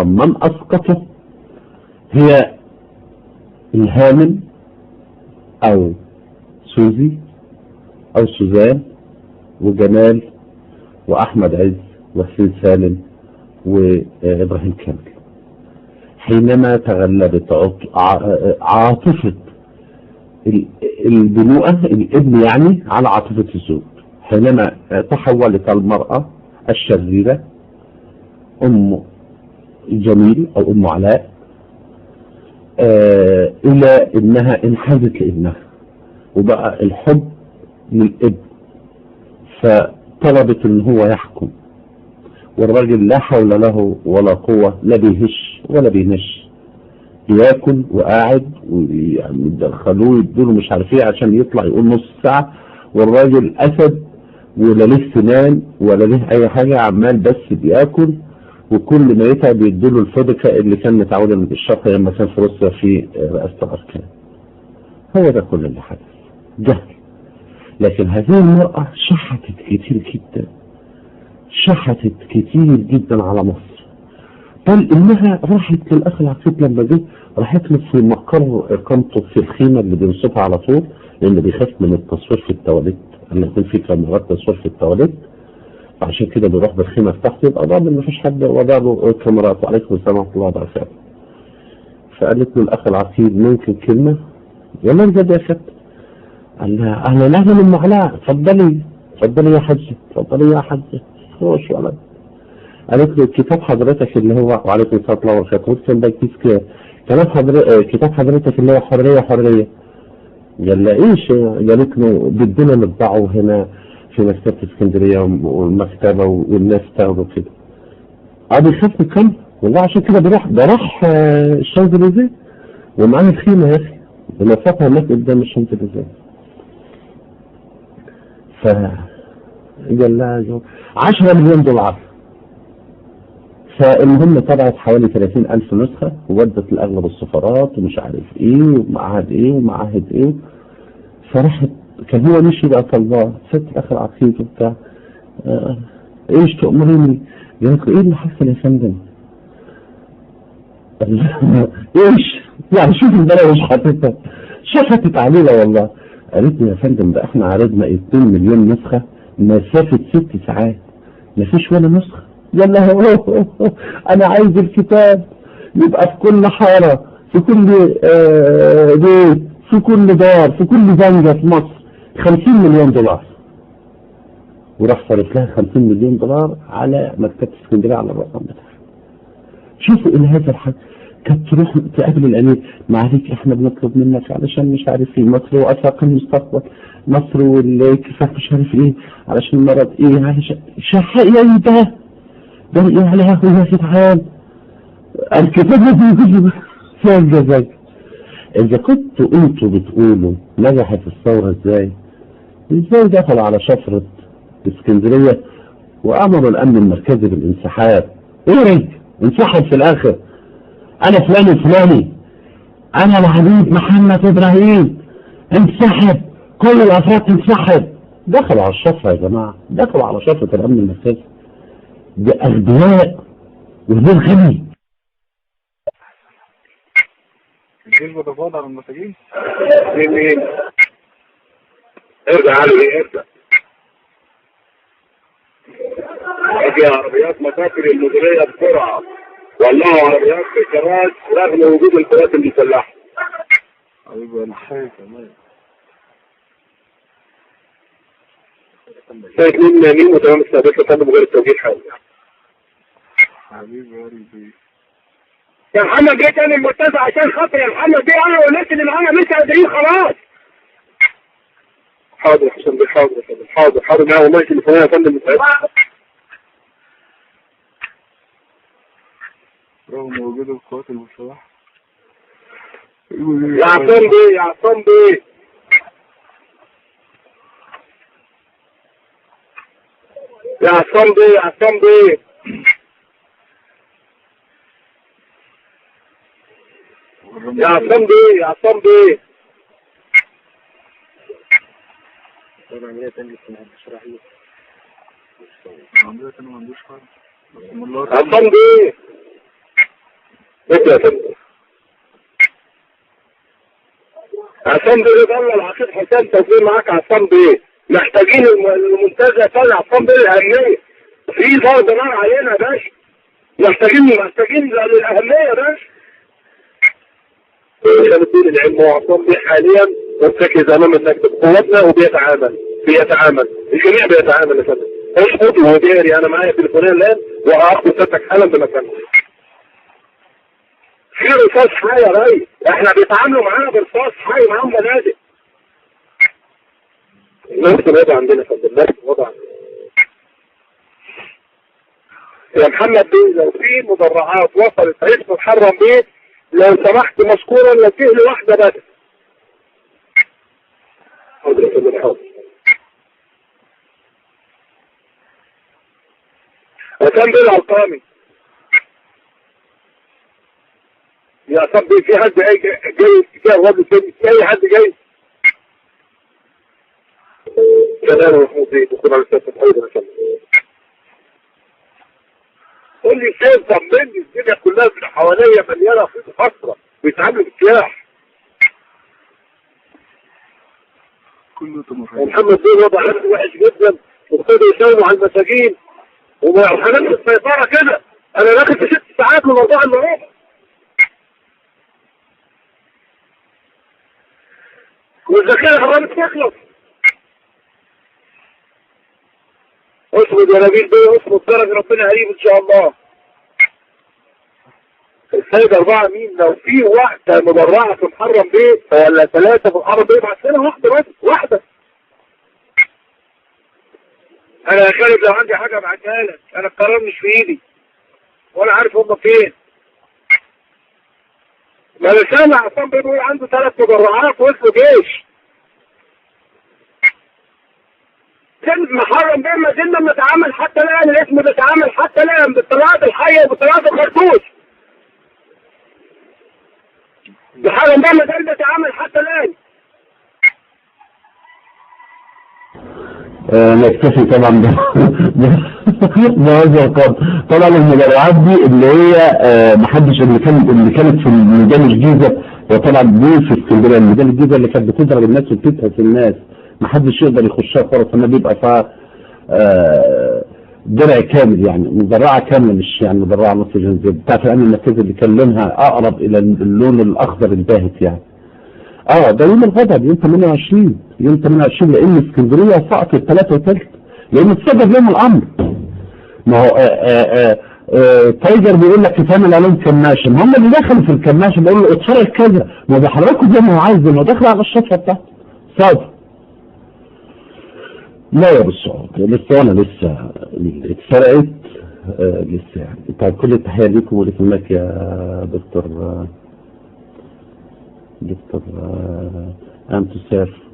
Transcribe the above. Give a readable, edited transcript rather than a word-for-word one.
من أسقطه هي الهامل أو سوزي أو سوزان وجمال وأحمد عز وحسين سالم وإبراهيم كامل. حينما تغلبت عاطفة البنوءة الابن يعني على عاطفة الزوج، حينما تحولت المرأة الشريرة أم جميل أو أم علاء إلى إنها انحازت لابنها وبقى الحب للابن، فطلبت إن هو يحكم، والراجل لا حول له ولا قوة، لا بيهش ولا بينش، بياكل وقاعد ويعني يدخلوه يدوله مش عارف ايه عشان يطلع يقول نص ساعة، والراجل أسد ولا ليه سنان ولا ليه أي حاجة، عمال بس بياكل، وكل ما يتعب يدوله الفودكا اللي كان متعود من الشرق لما كان في روسيا في رئاسة الأركان. هو ده كل اللي حدث، جهل. لكن هذه المرأة شحتت كتير جدا، شحتت كتير جدا على مصر، بل انها راحت للاخ العقيد لما جه، راحت له في مقر اقامته في الخيمة اللي بينصبها على طول، لانه بيخاف من التصوير في التواليت، ان يكون في كاميرات تصوير في التواليت، فعشان كده بيروح بالخيمه بتاعته، يبقى ضامن مفيش حد وضع له كاميرات. وعليكم السلام ورحمة الله وبركاته. فقالت له الاخ العقيد ممكن كلمة؟ يلا بجد يا كابتن. قال لها اهلا اهلا ام علاء، اتفضلي اتفضلي يا حاجة، اتفضلي يا حاجة، خش ولد. قالت له كتاب حضرتك اللي هو، وعليكم السلام ورحمة الله وبركاته، كان ده كيس كلام حضرتك، كتاب حضرتك اللي هو حرية حرية. قال لها ايش؟ قالت له بدنا نطبعه هنا في مكتبه اسكندرية والمكتبه والناس تاخده كده. بيخاف من الكلب والله، عشان كده بيروح، ده راح الشانزليزيه ومعاه الخيمة يا اخي، بنصفها هناك قدام الشانزليزيه. ف قال لها 10 مليون دولار. فالمهم طبعت حوالي 30,000 نسخة وودت لأغلب السفارات ومش عارف ايه ومعاهد ايه ومعاهد ايه. فراحت، كان هو مشي بقى طلباه، ست اخر عقيد وبتاع، ايش تأمريني؟ قالت له ايه اللي حصل يا فندم؟ ايش؟ يعني شوف البلاوي مش حاططها، شحتت علينا والله. قالت له يا فندم ده احنا عرضنا 2 مليون نسخة مسافة 6 ساعات، مفيش ولا نسخة. يلا انا عايز الكتاب يبقى في كل حارة، في كل بيت، في كل دار، في كل زنجة في مصر. 50 مليون دولار. وراح صرف لها 50 مليون دولار على مكتبة اسكندرية على الرقم بتاعها. شوفوا الى هذا الحد. كانت تروح تقابل الامير، معلش احنا بنطلب منك علشان مش عارف ايه، مصر وافاق المستقبل، مصر والكفاح مش عارف ايه، علشان مرض ايه، علشان شح ايه ده؟ ده يا لهوي يا جدعان، الكتاب لازم يكون فيها الجزاء. اذا كنتوا انتوا بتقولوا نجحت الثورة ازاي؟ ازاي دخلوا على شفرة اسكندرية وامروا الامن المركزي بالانسحاب؟ ايه انسحب في الاخر؟ انا فلان الفلاني، انا العميد محمد ابراهيم، انسحب، كل الافراد تنسحب. دخلوا على الشفرة يا جماعة، دخلوا على شفرة الامن المركزي. ده اغبياء وغير غبي. الجيش بيتفاوض على المساجين؟ مين؟ ارجع علي، ارجع. اجي عربيات مفاكر المديرية بسرعة، ولعوا عربيات في الكراج رغم وجود القوات المسلحة. ايوه انا خايف والله. الساعة 2 مين وتمام استهداف لفندم مجرد التوجيه حالي. حبيبي قلبي يا محمد بيه، تاني المرتزق عشان خاطر يا محمد بيه، انا والناس اللي معانا مش قادرين خلاص. حاضر يا حسن بيه، حاضر يا فندم، حاضر حاضر، معايا والله تليفونية يا فندم. رغم وجود القوات المسلحة. يا عصام بيه، يا عصام بيه، يا عصام بيه، يا عصام بيه، يا عصام بيه، يا عصام بيه. عملية تاني ما عندوش حاجة. عصام بيه. ابدا يا فندم. عصام بيه يلا العقيد حسام توفيق معاك. عصام بيه محتاجين المنتزه يطلع عصام بيه الاهمية. في ضرب نار علينا يا باشا، محتاجين للاهميه يا باشا. عشان الدين العلم وعصام بيه حاليا مرتكز امام المكتب قوتنا وبيتعامل، الجميع بيتعامل يا فندم. اظبط وداري، انا معايا تليفونين الان وهاخد سيادتك حالا بمكانك. في رصاص حي يا ريس، احنا بيتعاملوا معانا برصاص حي، معاهم بنادق. نفس الوضع عندنا يا فندم، نفس الوضع عندنا. يا محمد بيه لو في مدرعات وصلت عرفت محرم بيه لو سمحت مشكورا وجه لي واحدة بس. حاضر يا فندم، حاضر. عصام بيه العلقامي يا عصام بيه، في حد جاي جاي الراجل تاني؟ في اي حد جاي؟ كلام محمود بيه دكتور علي السيد ايضا يا فندم. قول لي فين؟ طمني، الدنيا كلها من حواليا مليانة خيط خضرا بيتعاملوا بالسلاح. كله طموحات. ومحمد بيه الوضع عنده وحش جدا، وابتدوا يساوموا على المساجين وهنمسك السيطرة كده. انا داخل في 6 ساعات من 4 الا ربع. والذخيره قربت تخلص. اصمد يا نبيل بيه، اصمد، درج ربنا قريب ان شاء الله. السيد 4 مين؟ لو في واحدة مدرعه في محرم بيه ولا 3 في محرم بيه ابعت لنا واحدة بس، واحدة. انا يا خالد لو عندي حاجة ابعتها لك، انا القرار مش في ايدي ولا عارف هم فين. ما انا سامع عصام بيه بيقول عنده 3 مدرعات واسمه جيش. محرم بيه ما زلنا بنتعامل حتى الان، الاسم بيتعامل حتى الان بالطلعات الحية وبالطلعات الخرطوش. محرم بيه ما زال بيتعامل حتى الان. نكتفي طبعا بهذا القدر. طبعا المدرعات دي اللي هي محدش، اللي كانت في ميدان الجيزة، وطبعا دي في اسكندرية ميدان الجيزة اللي كانت بتضرب الناس وبتدهس الناس، محدش يقدر يخشها خالص، لما بيبقى فيها درع كامل، يعني مدرعه كاملة، مش يعني مدرعه نص جنزير بتاعت الامن المركزي اللي كان لونها اقرب الى اللون الاخضر الباهت يعني. ده يوم الغضب، يوم 28، يوم 28، لان اسكندرية سقطت 3:20، لان اتسبب لهم الامر. ما هو تايجر بيقول لك اتعمل عليهم كماشه، ما هم اللي دخلوا في الكماشه بيقولوا له اتفرج كذا، ما بيحركوا زي ما هو عايز، ما دخل على الشفرة بتاعته. صادق. لا يا ابو السعود، لسه انا لسه اتسرقت لسه يعني. طيب كل التحية ليكم ولك يا دكتور انتصار.